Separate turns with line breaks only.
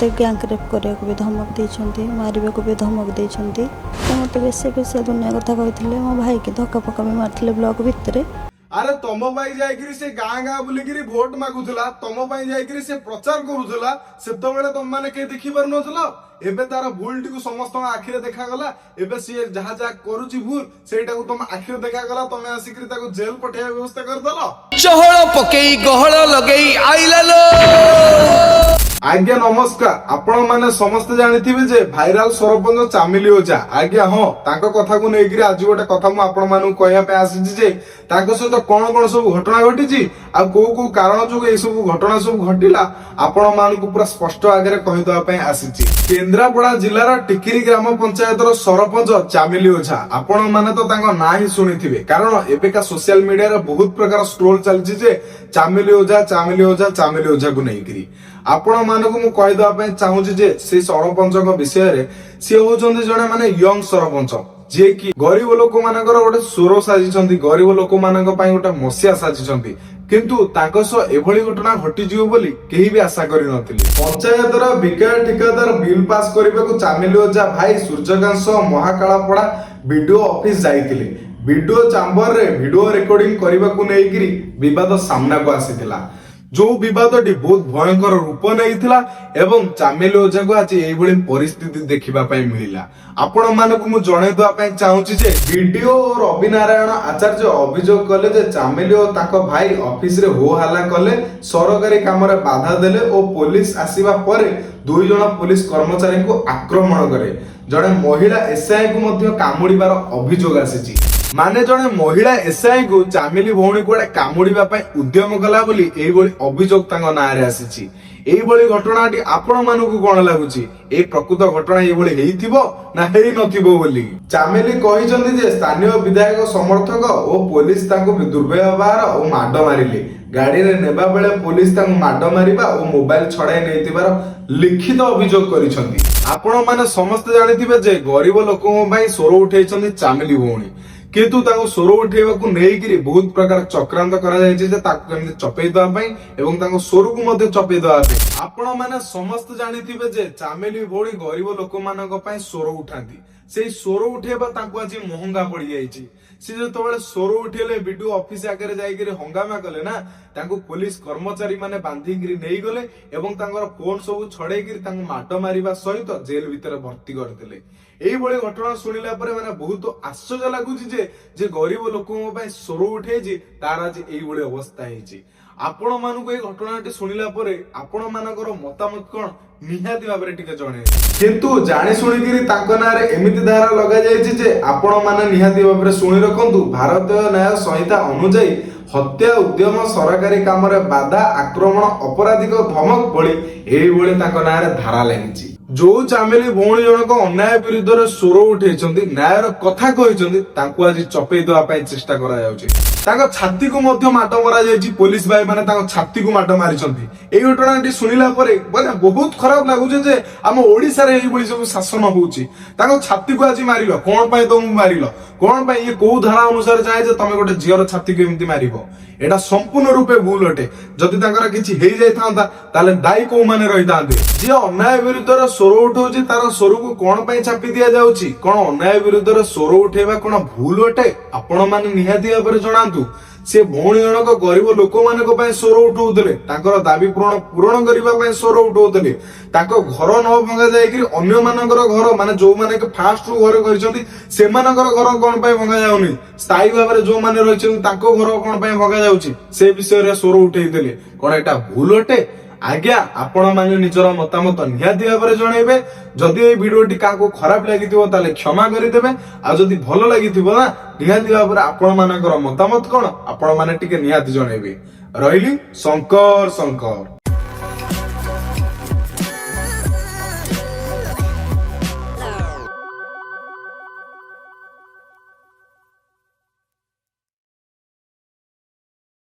ମୋତେ gang rape କରିବାକୁ ବି ଧମକ ଦେଇଛନ୍ତି, ମାରିବାକୁ ବି ଧମକ ଦେଇଛନ୍ତି। ତ ମୋତେ ବେଶୀ ବେଶୀ ଦୁନିଆ କଥା କହିଥିଲେ। ମୋ ଭାଇକି ଧକ୍କା ଫକ୍କା ବି ମାରିଥିଲେ ବ୍ଲକ ଭିତରେ।
ଆରେ, ତମ ପାଇଁ ଯାଇକିରି ସେ ଗାଁ ଗାଁ ବୁଲିକିରି ଭୋଟ ମାଗୁଥିଲା, ତମ ପାଇଁ ଯାଇକିରି ସେ ପ୍ରଚାର କରୁଥିଲା, ସେତେବେଳେ ତମମାନେ କେହି ଦେଖି ପାରୁନଥିଲ। ଏବେ ତାର ଭୁଲଟିକୁ ସମସ୍ତଙ୍କ ଆଖିରେ ଦେଖାଗଲା। ଏବେ ସିଏ ଯାହା ଯାହା କରୁଛି ଭୁଲ, ସେଇଟାକୁ ତମ ଆଖିରେ ଦେଖାଗଲା, ତମେ ଆସିକିରି ତାକୁ ଜେଲ ପଠେଇବା ବ୍ୟବସ୍ଥା କରିଦେଲ।
ଚହଳ ପକେଇ ଗହଳ ଲଗେଇ ଆଇଲା ଲୋ।
ଆଜ୍ଞା ନମସ୍କାର। ଆପଣ ମାନେ ସମସ୍ତେ ଜାଣିଥିବେ ଯେ ଭାଇରାଲ ସରପଞ୍ଚ ଚାମିଲି ଓଝା। ଆଜ୍ଞା ହଁ, ତାଙ୍କ କଥାକୁ ନେଇକିରି ଆଜି ଗୋଟେ କଥା ମୁଁ ଆପଣ ମାନଙ୍କୁ କହିବା ପାଇଁ ଆସିଛି ଯେ ତାଙ୍କ ସହିତ କଣ କଣ ସବୁ ଘଟଣା ଘଟିଛି ଆଉ କୋଉ କୋଉ କାରଣ ଯୋଗୁଁ ଏଇ ସବୁ ଘଟଣା ସବୁ ଘଟିଲା, ଆପଣ ମାନଙ୍କୁ ପୁରା ସ୍ପଷ୍ଟ ଆଗରେ କହିଦେବା ପାଇଁ ଆସିଛି। କେନ୍ଦ୍ରାପଡା ଜିଲ୍ଲାର ଟିକିରି ଗ୍ରାମ ପଞ୍ଚାୟତର ସରପଞ୍ଚ ଚାମିଲି ଓଝା, ଆପଣ ମାନେ ତ ତାଙ୍କ ନାଁ ହିଁ ଶୁଣିଥିବେ, କାରଣ ଏବେକା ସୋସିଆଲ ମିଡିଆରେ ବହୁତ ପ୍ରକାର ଟ୍ରୋଲ ଚାଲିଛି ଯେ ଚାମିଲି ଓଝା, ଚାମିଲି ଓଝା, ଚାମିଲି ଓଝାକୁ ନେଇକିରି। ଆପଣ ମାନଙ୍କୁ ମୁଁ କହିଦେବା ପାଇଁ ଚାହୁଁଛି ଯେ ସେ ସରପଞ୍ଚଙ୍କ ବିଷୟରେ, ସିଏ ହଉଛନ୍ତି ଜଣେ ମାନେ ୟଙ୍ଗ ସରପଞ୍ଚ, ଯିଏ କି ଗରିବ ଲୋକମାନଙ୍କର ଗୋଟେ ସ୍ୱର ସାଜିଛନ୍ତି, ଗରିବ ଲୋକମାନଙ୍କ ପାଇଁ ଗୋଟେ ମସିହା ସାଜିଛନ୍ତି। କିନ୍ତୁ ତାଙ୍କ ସହ ଏଭଳି ଘଟଣା ଘଟିଯିବ ବୋଲି କେହି ବି ଆଶା କରିନଥିଲେ। ପଞ୍ଚାୟତର ବିକାଶ ଠିକାଦାର ବିଲ୍ ପାସ୍ କରିବାକୁ ଚାମିଲି ଓଝା ଭାଇ ସୂର୍ଯ୍ୟକାନ୍ତ ସହ ମହାକାଳପଡା ବିଡିଓ ଅଫିସ ଯାଇଥିଲେ। ବିଡିଓ ଚାମ୍ବରରେ ଭିଡିଓ ରେକର୍ଡିଂ କରିବାକୁ ନେଇକିରି ବିବାଦ ସାମ୍ନାକୁ ଆସିଥିଲା, ଯୋଉ ବିବାଦଟି ବହୁତ ଭୟଙ୍କର ରୂପ ନେଇଥିଲା ଏବଂ ଚାମେଲି ଓଝାକୁ ଆଜି ଏଇଭଳି ପରିସ୍ଥିତି ଦେଖିବା ପାଇଁ ମିଳିଲା। ଆପଣ ମାନଙ୍କୁ ମୁଁ ଜଣେଇ ଦେବା ପାଇଁ ଚାହୁଁଛି ଯେ ବିଡିଓ ଓ ରବି ନାରାୟଣ ଆଚାର୍ଯ୍ୟ ଅଭିଯୋଗ କଲେ ଯେ ଚାମେଲି ଓ ତାଙ୍କ ଭାଇ ଅଫିସରେ ହୋ ହାଲ୍ଲା କଲେ, ସରକାରୀ କାମରେ ବାଧା ଦେଲେ ଓ ପୋଲିସ ଆସିବା ପରେ 2 ଜଣ ପୋଲିସ କର୍ମଚାରୀଙ୍କୁ ଆକ୍ରମଣ କରେ। ଜଣେ ମହିଳା ଏସ୍ଆଇ କୁ ମଧ୍ୟ କାମୁଡିବାର ଅଭିଯୋଗ ଆସିଛି। ମାନେ ଜଣେ ମହିଳା ଏସ୍ଆଇ କୁ ଚାମିଲି ଭଉଣୀ କୁଆଡେ କାମୁଡିବା ପାଇଁ ଉଦ୍ୟମ କଲା ବୋଲି ଏଇଭଳି ଅଭିଯୋଗ ତାଙ୍କ ନାଁରେ ଆସିଛି। ଏଇଭଳି ଘଟଣାଟି ଆପଣ ମାନଙ୍କୁ କଣ ଲାଗୁଛି? ଏଇ ପ୍ରକୃତ ଘଟଣା ଏଇଭଳି ହେଇଥିବ ନା ହେଇନଥିବ ବୋଲି ଚାମେଲି କହିଛନ୍ତି ଯେ ସ୍ଥାନୀୟ ବିଧାୟକ ସମର୍ଥକ ଓ ପୋଲିସ ତାଙ୍କୁ ଦୁର୍ବ୍ୟବହାର ଓ ମାଡ ମାରିଲେ। ଗାଡିରେ ନେବା ବେଳେ ପୋଲିସ ତାଙ୍କୁ ମାଡ ମାରିବା ଓ ମୋବାଇଲ ଛଡାଇ ନେଇଥିବାର ଲିଖିତ ଅଭିଯୋଗ କରିଛନ୍ତି। ଆପଣ ମାନେ ସମସ୍ତେ ଜାଣିଥିବେ ଯେ ଗରିବ ଲୋକଙ୍କ ପାଇଁ ସ୍ୱର ଉଠେଇଛନ୍ତି ଚାମିଲି ଭଉଣୀ। କିନ୍ତୁ ତାଙ୍କୁ ସ୍ୱର ଉଠେଇବାକୁ ନେଇକିରି ବହୁତ ପ୍ରକାର ଚକ୍ରାନ୍ତ କରାଯାଇଛି ଯେ ତାକୁ କେମିତି ଚପେଇ ଦେବା ପାଇଁ ଏବଂ ତାଙ୍କ ସ୍ୱରକୁ ମଧ୍ୟ ଚପେଇ ଦେବା ପାଇଁ। ଆପଣ ମାନେ ସମସ୍ତେ ଜାଣିଥିବେ ଯେ ଚାମେଲି ଭଉଣୀ ଗରିବ ଲୋକମାନଙ୍କ ପାଇଁ ସ୍ୱର ଉଠାନ୍ତି। ସେଇ ସ୍ୱର ଉଠେଇବା ତାଙ୍କୁ ଆଜି ମହଙ୍ଗା ପଡିଯାଇଛି। ସେ ଯେତେବେଳେ ସ୍ୱର ଉଠେଇଲେ, ବିଡିଓ ଅଫିସ ଆଗରେ ଯାଇକିରି ହଙ୍ଗାମା କଲେ ନା, ତାଙ୍କୁ ପୋଲିସ କର୍ମଚାରୀ ମାନେ ବାନ୍ଧିକିରି ନେଇଗଲେ ଏବଂ ତାଙ୍କର ଫୋନ ସବୁ ଛଡେଇକିରି ତାଙ୍କୁ ମାଡ ମାରିବା ସହିତ ଜେଲ ଭିତରେ ଭର୍ତ୍ତି କରିଦେଲେ। ଏଇଭଳି ଘଟଣା ଶୁଣିଲା ପରେ ମାନେ ବହୁତ ଆଶ୍ଚର୍ଯ୍ୟ ଲାଗୁଛି ଯେ ଗରିବ ଲୋକଙ୍କ ପାଇଁ ସ୍ୱର ଉଠେଇଛି, ତାର ଆଜି ଏଇଭଳି ଅବସ୍ଥା ହେଇଛି। ଆପଣ ମାନଙ୍କୁ ଏଇ ଘଟଣାଟି ଶୁଣିଲା ପରେ ଆପଣ ମାନଙ୍କର ମତାମତ କଣ, ନିହାତି ଭାବରେ ଟିକେ ଜଣେଇବେ। କିନ୍ତୁ ଜାଣି ଶୁଣିକିରି ତାଙ୍କ ନାଁରେ ଏମିତି ଧାରା ଲଗାଯାଇଛି ଯେ ଆପଣ ମାନେ ନିହାତି ଭାବରେ ଶୁଣି ରଖନ୍ତୁ, ଭାରତୀୟ ନ୍ୟାୟ ସଂହିତା ଅନୁଯାୟୀ ହତ୍ୟା ଉଦ୍ୟମ, ସରକାରୀ କାମରେ ବାଧା, ଆକ୍ରମଣ, ଅପରାଧିକ ଧମକ ଭଳି ଏଇଭଳି ତାଙ୍କ ନାଁରେ ଧାରା ଲାଗିଛି। ଯୋଉ ଚାମେଲି ଭଉଣୀ ଜଣକ ଅନ୍ୟାୟ ବିରୁଦ୍ଧରେ ସ୍ୱର ଉଠେଇଛନ୍ତି, ନ୍ୟାୟର କଥା କହିଛନ୍ତି, ତାଙ୍କୁ ଆଜି ଚପେଇ ଦେବା ପାଇଁ ଚେଷ୍ଟା କରାଯାଉଛି। ତାଙ୍କ ଛାତିକୁ ମଧ୍ୟ ମାଡ଼ ମରାଯାଇଛି। ପୋଲିସ ଭାଇ ମାନେ ତାଙ୍କ ଛାତିକୁ ମାଡ଼ ମାରିଛନ୍ତି। ଏଇ ଘଟଣାଟି ଶୁଣିଲା ପରେ ମାନେ ବହୁତ ଖରାପ ଲାଗୁଛି ଯେ ଆମ ଓଡିଶାରେ ଏଇଭଳି ସବୁ ଶାସନ ହଉଛି। ତାଙ୍କ ଛାତିକୁ ଆଜି ମାରିଲ, କଣ ପାଇଁ ତମକୁ ମାରିଲ? କଣ ପାଇଁ? ଇଏ କୋଉ ଧାରା ଅନୁସାରେ ଚାହେଁ ଯେ ତମେ ଗୋଟେ ଝିଅର ଛାତିକୁ ଏମିତି ମାରିବ? ଏଇଟା ସମ୍ପୂର୍ଣ୍ଣ ରୂପେ ଭୁଲ ଅଟେ। ଯଦି ତାଙ୍କର କିଛି ହେଇଯାଇଥାନ୍ତା, ତାହେଲେ ଦାୟୀ କୋଉମାନେ ରହିଥାନ୍ତେ? ଯିଏ ଅନ୍ୟାୟ ବିରୁଦ୍ଧରେ ସ୍ୱର ଉଠଉଛି, ତାର ସ୍ୱରକୁ କଣ ପାଇଁ ଚାପି ଦିଆଯାଉଛି? କଣ ଅନ୍ୟାୟ ବିରୁଦ୍ଧରେ ସ୍ୱର ଉଠେଇବା କଣ ଭୁଲ ଅଟେ? ଆପଣ ମାନେ ନିହାତି ଭାବରେ ଜଣାନ୍ତୁ। ସେ ଭଉଣୀ ଜଣକ ଗରିବ ଲୋକମାନଙ୍କ ପାଇଁ ସ୍ୱର ଉଠଉଥିଲେ, ତାଙ୍କର ଦାବି ପୂରଣ ପୂରଣ କରିବା ପାଇଁ ସ୍ୱର ଉଠଉଥିଲେ। ତାଙ୍କ ଘର ନ ଭଙ୍ଗା ଯାଇକିରି ଅନ୍ୟମାନଙ୍କର ଘର, ମାନେ ଯୋଉମାନେ ଫାଷ୍ଟ ରୁ ଘର କରିଛନ୍ତି, ସେମାନଙ୍କର ଘର କଣ ପାଇଁ ଭଙ୍ଗା ଯାଉନି, ସ୍ଥାୟୀ ଭାବରେ ଯୋଉମାନେ ରହିଛନ୍ତି ତାଙ୍କ ଘର କଣ ପାଇଁ ଭଙ୍ଗା ଯାଉଛି, ସେ ବିଷୟରେ ସ୍ୱର ଉଠେଇଥିଲେ। କଣ ଏଇଟା ଭୁଲ ଅଟେ? ଆଜ୍ଞା, ଆପଣ ମାନେ ନିଜର ମତାମତ ନିହାତି ଭାବରେ ଜଣେଇବେ। ଯଦି ଏଇ ଭିଡିଓଟି କାହାକୁ ଖରାପ ଲାଗିଥିବ, ତାହେଲେ କ୍ଷମା କରିଦେବେ। ଆଉ ଯଦି ଭଲ ଲାଗିଥିବ ନା, ନିହାତି ଭାବରେ ଆପଣ ମାନଙ୍କର ମତାମତ କଣ, ଆପଣ ମାନେ ଟିକେ ନିହାତି ଜଣେଇବେ। ରହିଲି, ଶଙ୍କର ଶଙ୍କର।